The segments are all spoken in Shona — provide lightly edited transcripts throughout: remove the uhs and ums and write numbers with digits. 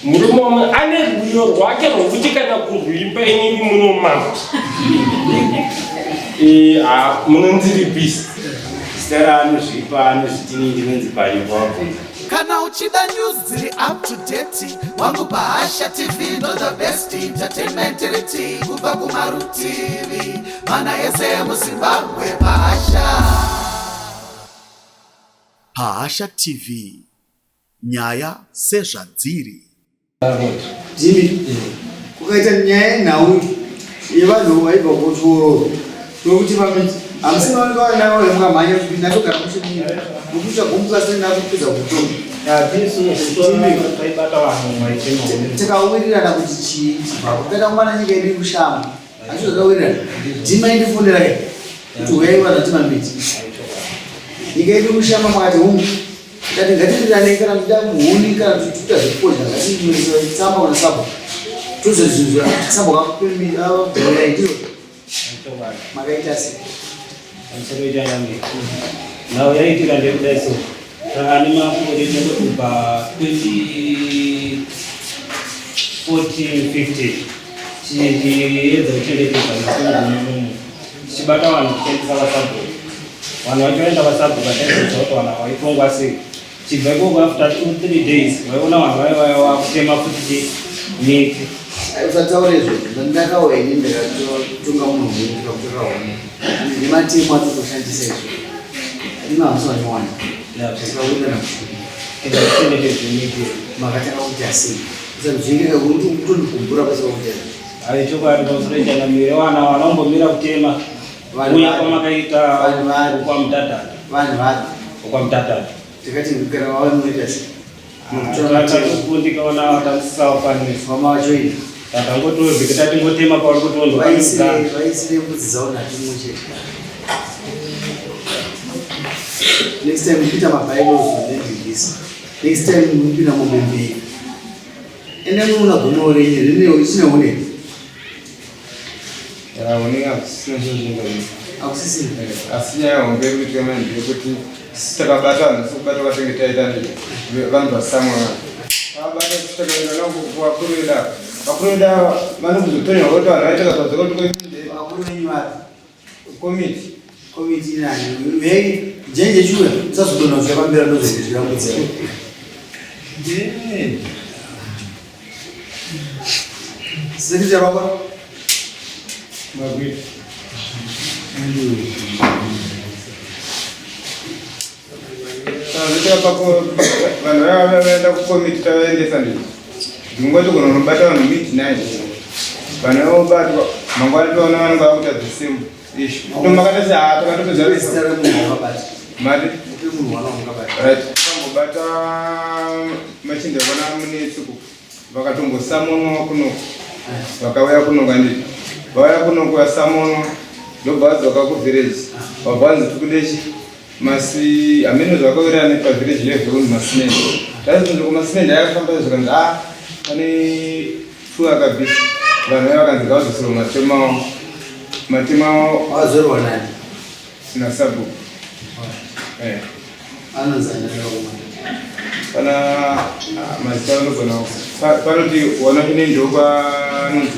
Murume wamwe ane rwiyo rwake rwokuti kana kurwimba inini munomama. Eh, ah, munondiripisa. Zita raanozvipa anozvitini ndinonzi Panyuka wabvunza. Kana uchida news dziri up to date wangu paHasha TV ndo the best entertainment riti kubva kumarutivi mana ese emuZimbabwe paHasha. PaHasha TV nyaya sezvadziri. Jimmy, kukaita nyaya yenhau yevanhu vaibva kuchikoro nokuti vamwe hamusi maoneka vanavo mukamhanya kuti ndatogara muchimira nokuita gumbuka sei ndakupedza kutonga tikawirirana kuti chii chibva kukaita kumana nyika yedu ikushama asi zvakawirirana dhima indifonera ke kuti huyai vanhu timamiti nyika yedu ikushama makati hungu Ndati ngatiwirirane kana muchida huni kana kuti tuta zvekufodya ngatinyorese tsamba kuna sabo tozozvinzwa sabo kakupemira ndiro makaita sei pamusoro ichanyange nhau yaitika ndekudai so saka ane makore tinongoti kubva 2014 15 tichiedza kuchengetedza masungu tichibata vanhu tichishandisa vasabhuku vanhu vacho vaenda vasabhuku vataizodza kuti vanhu vaitongwa sei chibva ikoko after 2 3 days vaiona vanhu vaiva vaiva kutema futi chi miti usataura izvo ndakauya ini ndakatonga munhu uyu ndikakutora hone nematemo atotoshandisa izvo ino hamusi vanyowani tikawirirana kuchengetedza miti makatanga kuita sei usanzvingika kutondigumbura pasi pakuita Hai chokwadi pamusoro ichanamire wana wanombomira kutema uya kwamakaita kwamudhadhadha vanhu vapi kwamudhadhadha tikati kana vava munoita sei Tatokundikaona tatisisawakwanisa mama vacho ii tatangotorwika tatingotema pauri kutondovaisire vaisire mbudzi dzavo nhatu mumwe chete next time kuita mabibles nendingisi next time mupinda mombe mbiri Ende munoona gomo renyu rine isina hune. Ya hune hakusisina chozvinga. Hakusisina. Eh, asi nyaya hombe iri kuitika manje ndeyekuti isu takabata vanhu sekubata kwatinge taita ndi vanhu vasamwa vanhu. Takabata isu takaenda navo kuvakuru vedu ava. Vakuru vedu ava vanokuzotonya kuti vanhu vaita kazadzoka kuti Vakuru venyu vapi? Komiti. Komiti nani? Vei jenje shuya usazodonha zvakambira ndozokudya mbudzi yako. Sekretary wako? Magwiti. Vanhu vaya vaenda kukomiti tavaendesa ndizvo. Ndingotogona kunobata vanhu midnight. Vanhu vobatwa mangwana toona vanenge vakuita the same issue. Ndomakata se haa takatopedza Zita remunhu wakabata. mari Upe munhu wakabata. right tambobata machinda vana munetsi ku vakatombosamonwa kunoko vakauya kunoko anditi vauya kunoko vasamonwa ndobva vadzoka kuvillage vabva vanzi tikudechi masi hameno zvakawirirana nepavillage level kunzi masimende tazvinzi kumasimende ayakafamba zvikanzi a pane two akabvisa vanhu vaya vakanzi ngavadzoserwe matema awo matema awo Wazorwa nani? nasabhuku eh. Anonzi ani akaoma? Pana ah, mazita anogona panoti wana chine ndopa anonzi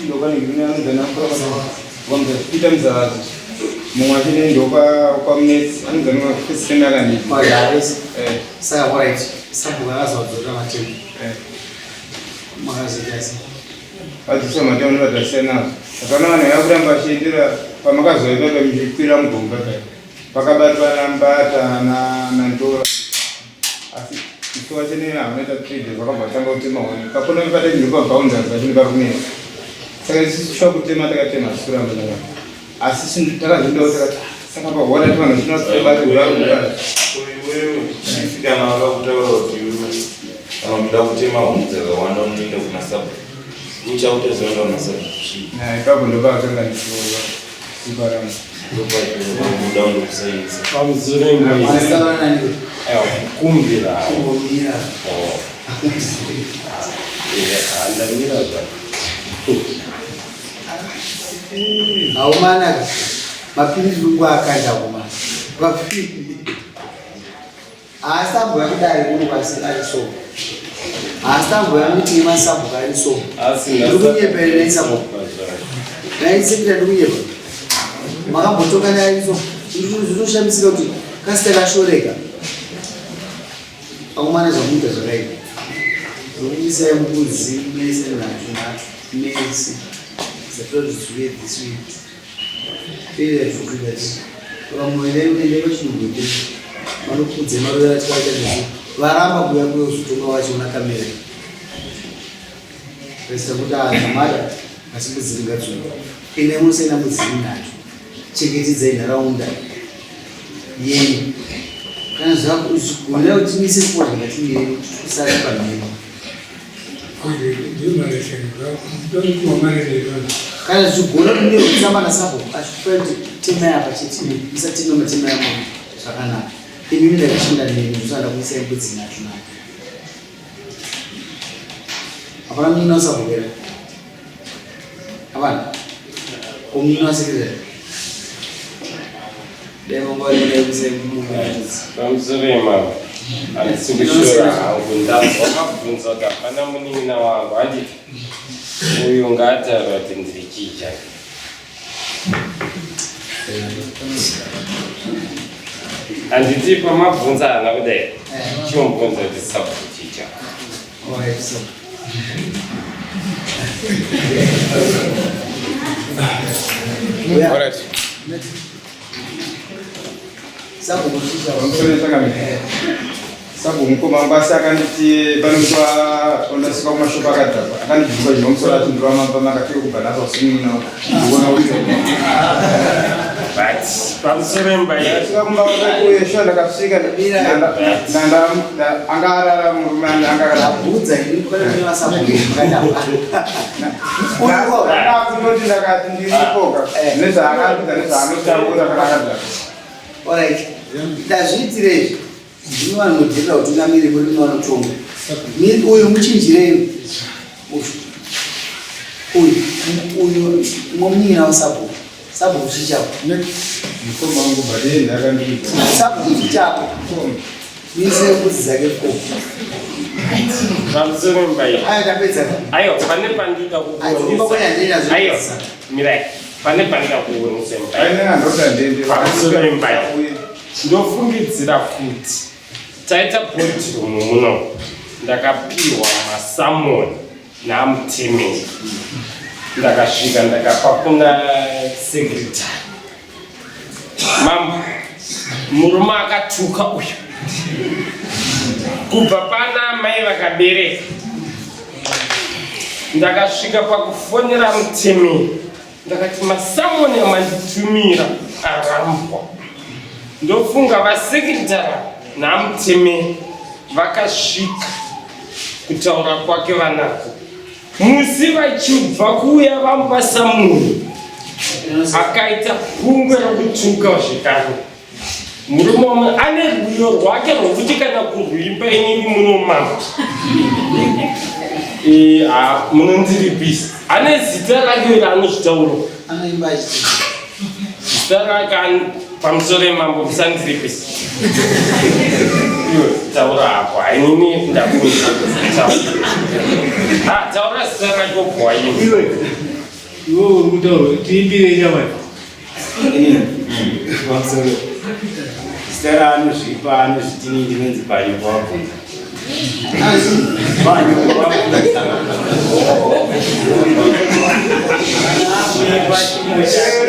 ndopa nengine anonzi anamukura Muzavazi mumwe achine ndopa kwamunetsi anonzi anofesiseni akandii Pagaresi. Eh, Saka alright. Sabhuku akazovadzorera matemo. eh. Makazoita sei? Vadzisa matemo nevadzasiyana nazvo hapana vanhu vakuramba vachiendera pamakazoita pamuchikwira mugomba paya Pakabatwa naMbata naNdora asi musi wacho ne havanoita 3 days vakabva vatanga kutema huni pakona pepata chinhu paboundary pacho nepari kunetsa saka isusu shuwa kutema takatema zvikuramba zvakadaro asi chinhu takazvindawo takati "Ah, saka pahona ti vanhu zvinobata iwewe chief kana vakakutaura kuti kana uchida kutema huni dzakawanda unoenda kuna sabhuku uchakutozoenda kuna sabhuku chii ipapo ndopakakanganisiwa simba rangu Kumbira. Ndamira Haumana mapirizi kungu akanda kuma mapirizi haasambwa kudai kuri kwasi ari so. Asi tamboya meeting yemasabhuku ari so. Ndiri kunyepa here naisabhuku? Naisekita ndiri kunyepa. Makambotonga naye so. Zvinoshamisika kuti kasi takashoreka. Akomana zvamuita zvakaipa. Zvokumisai mukudzi mese nhatu nhatu mese. Zvatozvizuve this week. Failure to do that. Vamwe endai pachinogwete vanokudze marovera atikaita nezvo varamba kuuya kuyozotonga vachiona kamera. Resta kuti azamara asi mbudzi ringadzunga. Ine musaina mbudzi nhatu. Chengetedzai nharaunda yenyu. Kana zvakugonera kuti timise fodya ngatimire tusare pamheno. Kana zvichigona kunyorwa tsamba nasabhuku achikupai kuti temai apa chete musatema matema yamambo zvakanaka. Imimi ndakashinda nemi ndosanda kuisai mbudzi nhatu nhatu. Hapana munhu wasabhuku here? Hapana. Ko munhu wasekretary? Dai manga vari kudai kuisai mbudzi. Pamusoro yemambo handisi kushora hangu ndanzwa mabvunza kuti hapana munin'ina wangu handiti uyu ngaataura kuti ndiri chii chake handiti pamabvunza hana kudai chimubvunza kuti sabhuku chii chako. Alright, so. Yeah. Alright. Sabhuku chii chako? Pamusoro chakamira. Sabhuku mukoma wangu asi akanditi panoitwa ondasvika kumashopu akadhakwa akandibvunza zvino musoro ati ndiri makafika kubva nhasi wasunun'una ndikuona kuti But pamusoro yemba iyi ndasvika kumba kwekuye shuwa ndakasvika anga arara murume anga akarara Ndabvunza ini pane mune vasabhuku makadaro. Uyu ndakutoti ndakati ndiripoka nezvaakandidza nezvaanotaura kana akadhakwa. Alright. Ndazviitire izvi. Ndimi vanhu munodherera utungamiri muri mune vanotonga. Uyu muchinjirei. Uyu. Uyu uyu munin'ina wasabhuku. Sabhuku chii chako? Mukoma wangu but akandiudza. Sabhuku chii chako? Mise mbudzi dzake ko. Pamusoro yemba iyi Ayo tapedza. aiwa pane pandida Ayo kumba kukuonesa kwene handina aiwa zvo. mirai pane pandida kuonesa imba iyi Aine andoda ndende. Pamusoro yemba iyi ndofungidzira kuti taita boardroom muno ndakapiwa masamoni namutemeri ndakasvika ndakapa kuna secretary mambo murume akatuka uyu kubva pana amai vakabereka ndakasvika pakufonera mutemeri ndakati masamoni amanditumira arambwa ndofunga vasekretary namutemeri vakasvika kutaura kwake vanako musi vachibva kuuya vamupa samuni akaita pungwe rokutuka zvekare murume wamwe ane rwiyo rwake rwokuti kana kurwimba inini munomama munondiripisa ane zita rake raanozvitaura Anoimba achiti. zita rake pamusoro yemambo musandiripisa iwe taura hako ainini ndakunza taura taura zita rake ubva waimba Iwe, iwe uri kutaura tiimbire nyamani. Pamusoro. Zita raanozvipa anozvitini ndinonzi Panyoko wabvunza. Panyoko wabvunza. Akuimba chimbo chake.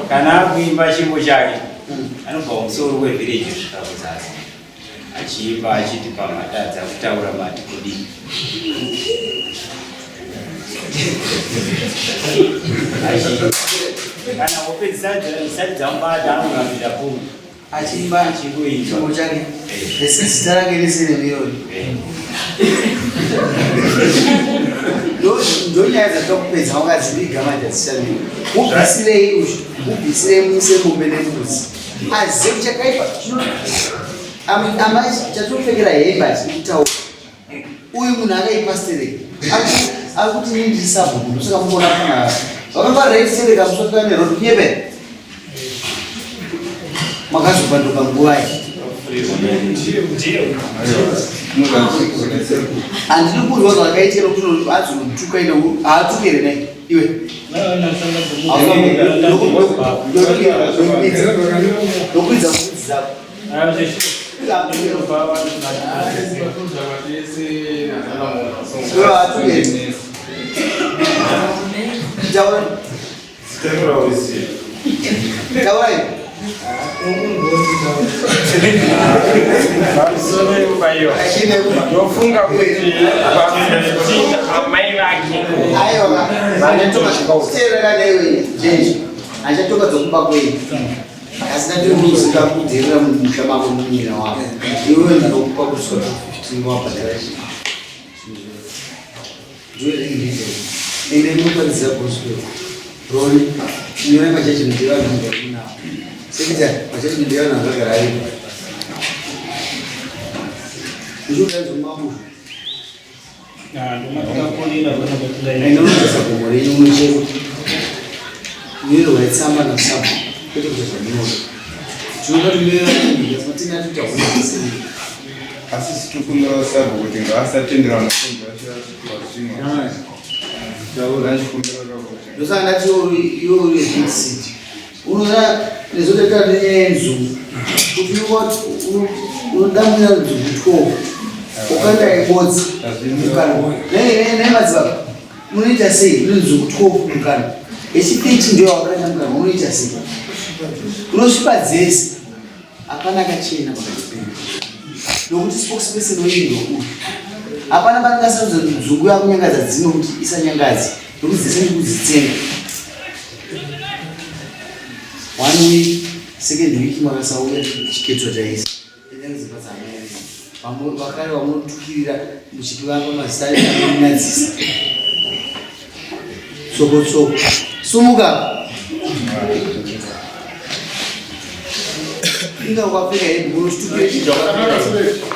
Kana akuimba chimbo chake anobva kumusoro kwevhireji kusvika kuzasi achiimba achiti pamatadza kutaura mati kudii. Kana hope dzisati dzamubata anorambira pumwe Achiimba achingoimba. chimbo chake. Zita rake rese nemirori. Ndonyaya dzatokupedza wakadziviga manje hadzichamiri. Mubvisirei uyu, mubvisirei muise mombe nembudzi. Azive chakaipa amai chatopfekera hembe achiri kutaura. Uyu munhu akaipa stereki. Ari kuti ini ndiri sabhuku ndosaka mukuona pana vakangwarira stereki amusati nerod kunyepera. Makazopanduka nguvai? Handidi kurwa zvakaitika nokuti azotuka ine haatuki here nai iwe? Ndokuidza mbudzi dzako. Taurai. Pamusoro imba iyo ndofunga kuti pakuti amai vake Aiwa, achatoka dzokumba kwenyu asi ndatiruziva kudherera mumusha mako munyina wako iwewe ndinokupa kusvika 15 wabhadhara ende ndinoparidza gospel roni nyora majudgment evanhu angainawo sekretary majudgment evanhu angagara aripo ndichikudaidzomamusha Ainonoza gomo renyu unochero nyorerwa itsamba nasabhu kwete kuita zvamunoda. Tinoda kunyorera nyika matinga tuita hunhu Asi situkumbira sabhu kuti ngaasatendera vanakonzi vacho. Ndosaka ndati iwe uri big city. Unoona nezotoita nenyaya yenzungu kuti unodambuira nzungu 12 ukanda ibodzi mukanwa. Nei madzibaba unoita sei une nzungu 12 mukanwa yechipiti ndiyo wakanda mukanwa unoita sei? Unosvipa dzese hapana akachena pakati penyu nokuti spokesperson wenyu ndouyu. Hapana pandingasarudza nzungu yakunyangadza dzimwe kuti isanyangadze nokuti dzese ndikudzitsenga. One week, second week makasauya chiketo chaisa enda kudzimba dzaamai venyu vakare vamunotukirira muchivapa mazita anonyadzisa. Tsoko tsoko sumuka inga ukapfeka hembe unochitukira chinhu chawakapfeka.